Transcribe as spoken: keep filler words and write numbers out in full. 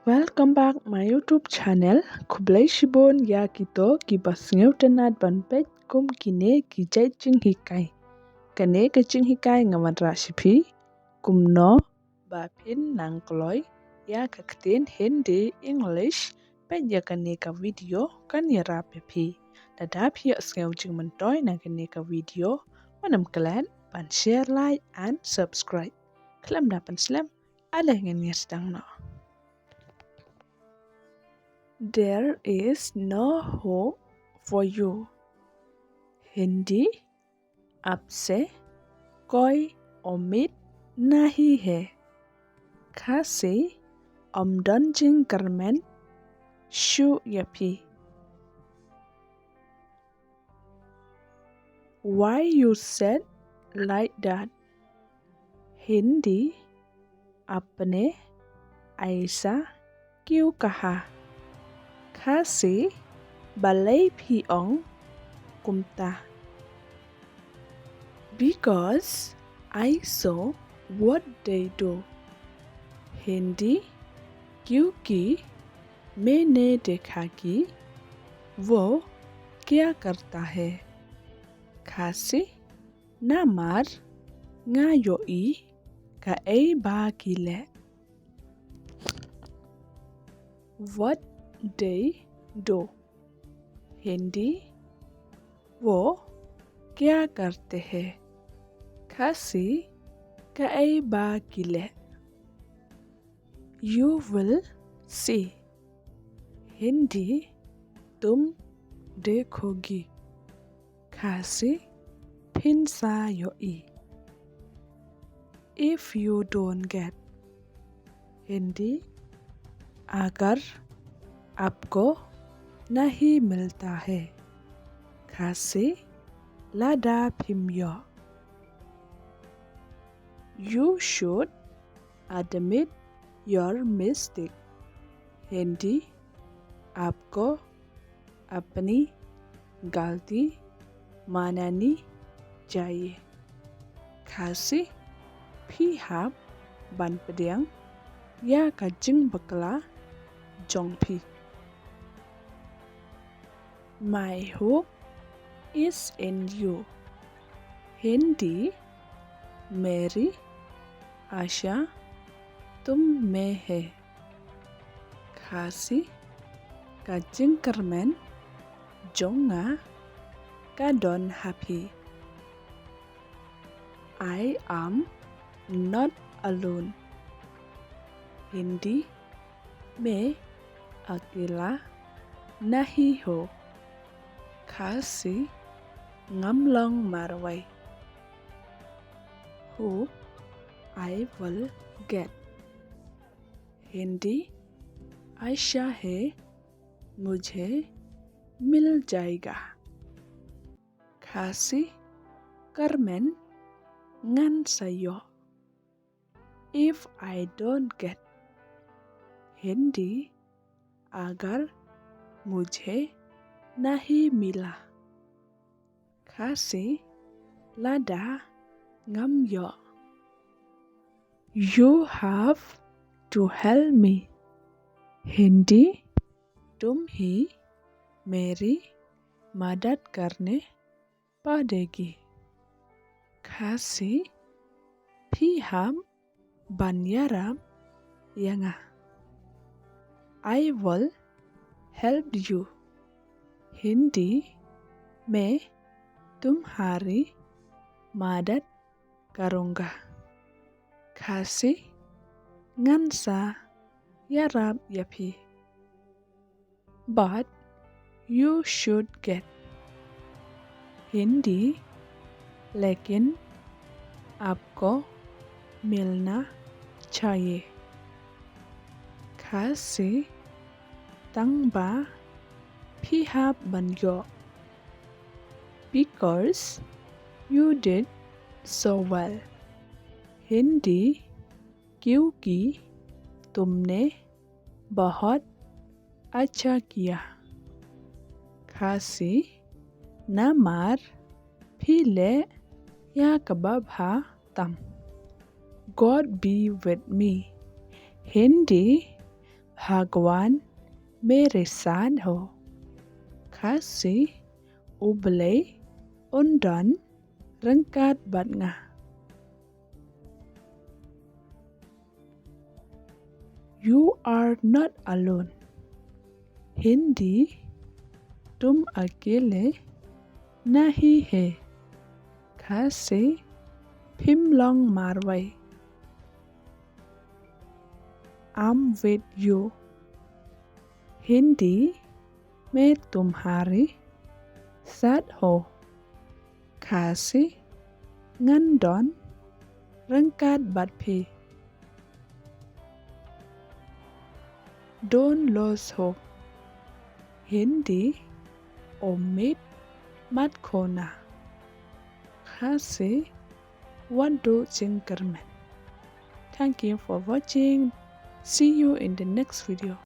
Welcome back my YouTube channel. Khublei shibun ïa kito kiba sngewtynnat ban peit kum kine ki jait jinghikai. Kane ka jinghikai nga wanrah sha phi kumno ba phin nang kloi ïa ka ktien Hindi, English. Peit ïa kane ka video kan ïarap ïa phi. Lada phi ïohsngew jingmyntoi na kane ka video, wat nym klet ban share, like and subscribe. Khlem da pynslem, ale ngin ïa sdang noh. There is no hope for you. Hindi, आपसे कोई उम्मीद नहीं है. Khasi, ym don jingkyrmen shuh ïa phi. Why you said like that? Hindi, आपने ऐसा क्यों कहा? Khasi, balei phi ong kumta? Because I saw what they do. Hindi, क्योंकि मैंने देखा कि वो क्या करता है. Khasi, namar nga ïohi kaei ba ki leh. What they do. Hindi, वो क्या करते हैं? Khasi, kaei ba ki leh. You will see. Hindi, तुम देखोगे. Khasi, phin sa ïohi. If you don't get. Hindi, अगर आपको नहीं मिलता है. Khasi, lada phim ïoh. You should admit your mistake. Hindi, आपको अपनी गलती माननी चाहिए. Khasi, phi hap ban pdiang ïa ka jingbakla jong phi. My hope is in you. Hindi, मेरी आशा तुम में है. Khasi, ka jingkyrmen jong nga ka don ha phi. I am not alone. Hindi, मैं अकेला नहीं हूँ. Khasi, ngam long marwei. Hope I will get. Hindi, आशा है मुझे मिल जाएगा. Khasi, kyrmen ngan sa ïoh. If I don't get. Hindi, अगर मुझे नहीं मिला. Khasi, lada ngam ïoh. You have to help me. Hindi, तुम ही मेरी मदद करने पड़ेगी. Khasi, phi hap ban ïarap ïa nga. I will help you. Hindi, मैं तुम्हारी मदद करूँगा. Khasi, ngan sa ïarap ïa phi. But you should get. Hindi, लेकिन आपको मिलना चाहिए. Khasi, tang ba phi hap ban ïoh. Because you did so well. Hindi, क्योंकि तुमने बहुत अच्छा किया. Khasi, namar phi leh ïa kaba bha tam. God be with me. Hindi, Bhagwan mere saath ho. Khasi, U Blei un don ryngkat bad nga. You are not alone. Hindi, तुम अकेले नहीं है. Khasi, phim long marwei. I'm with you. Hindi, मैं तुम्हारे साथ हूँ. Khasi, ngan don ryngkat bad phi. Don't lose hope. Hindi, उम्मीद मत खोना. Khasi, wat duh jingkyrmen. Thank you for watching. See you in the next video.